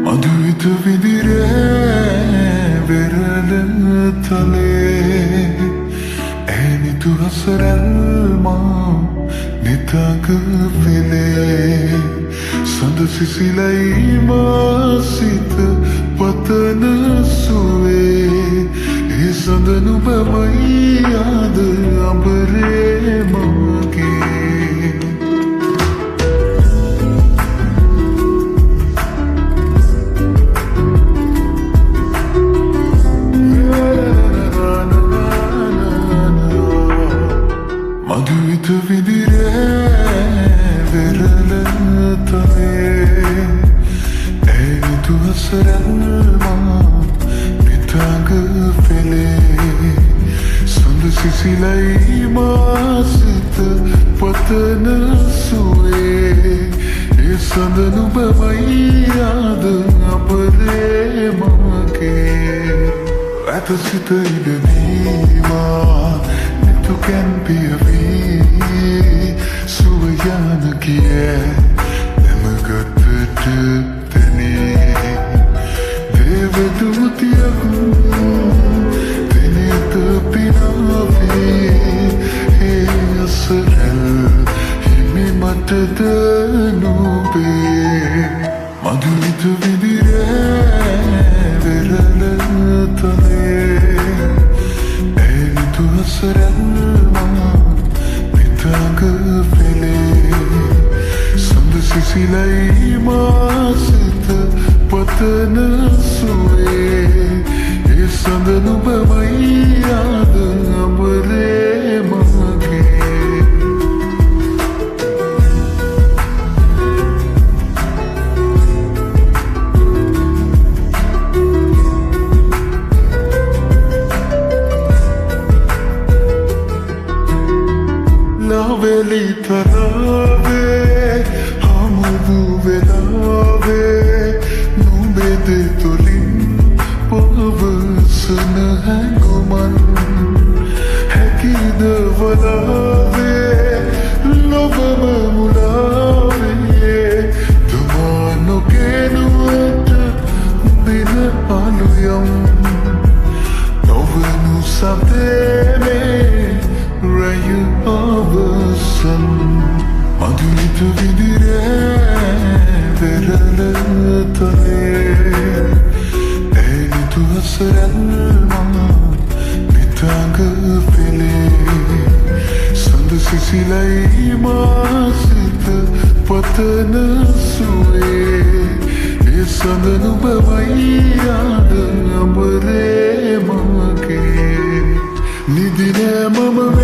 මధుවිත විදිරේ වෙරළ තලේ ඈනිතු හසරල්මා නිතක පෙළේ සඳ සිසිලයි මා සිත පතන සුවේ ඒ සඳ නුඹමයි අද අඹරේ මගේ. මధుවිත විදිරේ වෙරළ තලේ ඈනිතු හසරල්මා නිතඟ පෙළේ සඳ සිසිලයි මා සිත පතන සුවේ ඒ සඳ නුඹමයි අද අඹරේ මගේ. ඇත සිත ඉඩ දීමා නිතුකැන් පියවී සුව යන කිය නැමගතට තැනේ දේවදූතියක් දෙනෙත පිනාවේ ඒ අසරල් හිමි මටද නුඹේ. මధుවිත විදිරේ වෙරළ තලේ ඈනිතු හසරල්මා නිතඟ පෙළේ සඳ සිසිලයි මා සිත පතන සුවේ ඒ සඳ නුඹමයි අද අඹරේ මගේ. ලාවෙලි තරාවේ හමුවූ වෙලාවේ නුඹේ දෙතුලින් පවසන හැඟුමන් හැකිද වලාවේ ලොවම මුලාවේ තමා නොකෙනුවට දින අලුයම් නොවනු සතේ රැය අවසන්. මధుවිත විදිරේ වෙරළ තලේ ඈනිතු හසරල්මා නිතඟ පෙළේ සඳ සිසිලයි මා සිත පතන සුවේ ඒ සඳ නුඹමයි අද අඹරේ මගේ. නිදි නෑ මම